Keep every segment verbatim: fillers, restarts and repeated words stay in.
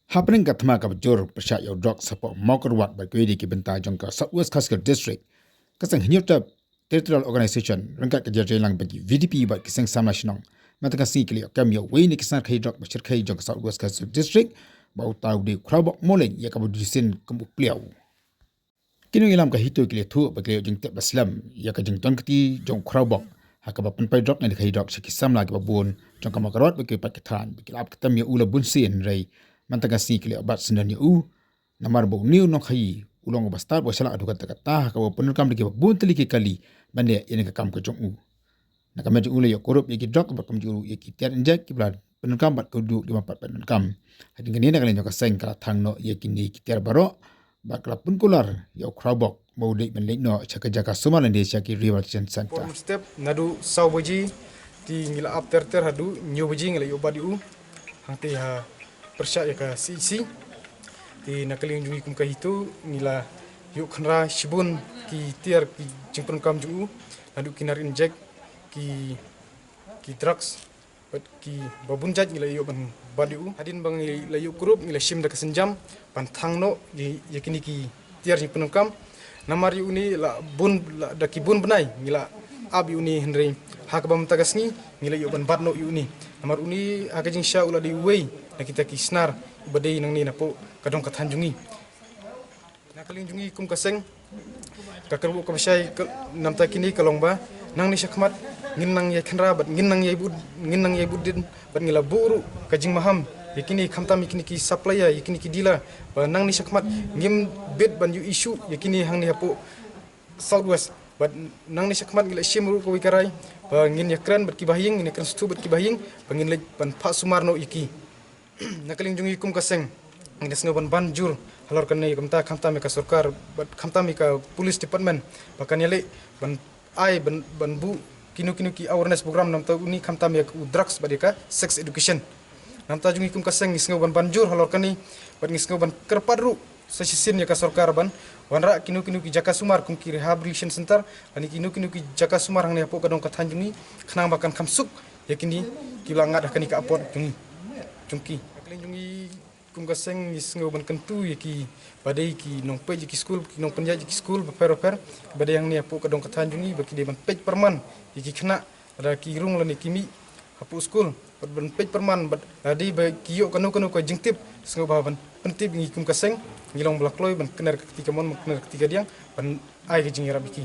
Hapdeng ka thma kaba jur pyrshah ïa u drok hapoh Mawkyrwat bad kiwei de ki bynta jong ka South West Khasi Hills District, ka seng Hynñiewtrep Territorial Organization ryngkat ka jingïalang bad ki VDP bad ki seng samla shnong mynta ka sngi ki la ïoh kem ïa uwei na ki snar khaïi drok ba shyrkhei jong ka South West Khasi Hills District, ba uta u dei u khraw bok mawleng ïa kaba dei shisien kum u pliaw. Ki nongïalam ka HITO ki la ïathuh ba ki la ïoh jingtip ba slem ïa ka jingdon kti jong u khraw bok ha kaba pynpoi drok ne khaïi drok sha ki samla kiba bun jong ka Mawkyrwat bad kiwei pat ki thaiñ, ba ki la ap ktem ïa u la bun sien, hynrei mynta ka sngi ki la ïoh bat syndon ïa u. Namar ba une u nongkhaïi u long uba stad ba u sha la haduh katta katta ha kaba pyndonkam da kiba bun tylli ki kali ban leh ïa kane ka kam ka jong u. Na ka met jong u la ïoh kurup ïa ki drok bad kumjuh ruh ïa ki tiar injek kiba la pyndonkam bad kumjuh ruh kiba ym pat pyndonkam. Hadien kane, na ka liang jong ka seng ka la thang noh ïa kine ki tiar baroh bad ka la pynkular ïa u khraw bok ba u dei ban leit noh sha ka jaka sumar lane sha ki rehabilitation center. Por mynstep naduh saw baje, te ngi la ap ter ter haduh hynñiew baje ngi la ïoh bat ïa u hangtei ha pyrshah ïa ka CHC. Te na ka liang jong ngi kum ka HITO ngi la ïoh khynra shibun ki tiar ki jingpyndonkam jong u, naduh ki nar injek, ki ki drugs bad kiba bun jait ngi la ïoh ban bat ïa u. Hadien ba ngi la ïoh kurup ngi la shim da ka sienjam ban thang noh ïa, ïa kine ki tiar jingpyndonkam. Namar ïa une la bun, la da ki bun bnai ngi la ap ïa une, hynrei ha kaba mynta ka sngi ngi la ïoh ban bat noh ïa une. Namar une ha ka jingshisha u la dei uwei na kita ki snar ba dei nangne napoh ka dong ka thaiñ jong ngi. Na ka liang jong ngi kum ka seng, ka kyrwoh kaba shai ka, namta kine ka long ba nangne shakhmat ngin nang ïai khynra bad ngin nang ïai bud, ngin nang ïai bud dien bad ngi la buh ruh ka jingmaham ïa kine, khamtam ïa kine ki supplier, ïa kine ki dealer, ba nangne shakhmat ngim bit ban ïoh issue ïa kine hangne hapoh South West. Bad nangne shakhmat ngi la shim ruh kawei ka rai ba ngin ïakren bad kiba ha ïing, ngin ïakren sngewthuh bad kiba ha ïing ba ngin leit ban phah sumar noh ïa ki. Na ka liang jong ngi kum ka seng, ngi da sngew ban ban jur halor kane ka bynta, khamtam ïa ka sorkar bad khamtam ïa ka police department ba kan ïaleh ban ai, ban, ban buh kino kino ki awareness program namta une, khamtam ïa u drugs bad ïa ka sex education. Namta jong ngi kum ka seng ngi sngew ban ban jur halor kane bad ngi sngew ban kyrpad ruh sa shisien ïa ka sorkar ban wanrah kino kino ki jaka sumar kum ki rehabilitation center lane kino kino ki jaka sumar hangne hapoh ka dong ka thaiñ jong ngi, khnang ba kan kham suk ïa kine kiba la ngat ha kane ka apot jong ngi, jong ki. Na ka liang jong ngi kum ka seng ngi sngew ban kyntu ïa kiba dei ki nongpeit ïa ki skul, ki nongpynïaid ïa ki skul bapher bapher ba dei hangne hapoh ka dong ka thaiñ jong ngi, ba ki dei ban peit pyrman ïa ki khynnah lada ki rung lane ki mih hapoh skul, bad ban peit pyrman bad lada dei ba ki ïoh kano kano ka jingtip, sngewbha ban pyntip ïa ngi kum ka seng. Ngi long ba la kloi ban kner ka kti kamon, ban kner ka kti kadiang, ban ai ka jingïarap ïa ki.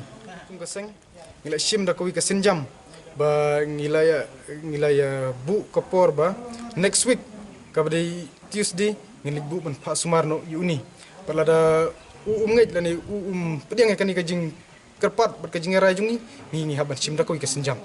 Kum ka seng ngi la shim da kawei ka sienjam ba ngi la ïa, ngi la ïa buh ka por ba next week, kaba dei Tuesday, ngin leit buh ban phah sumar noh ïa une. Bad lada u um ngeit lane u um pdiang ïa kane ka jingkyrpad bad ka jingïarai jong ngi, ngi, ngi hap ban shim da kawei ka sienjam.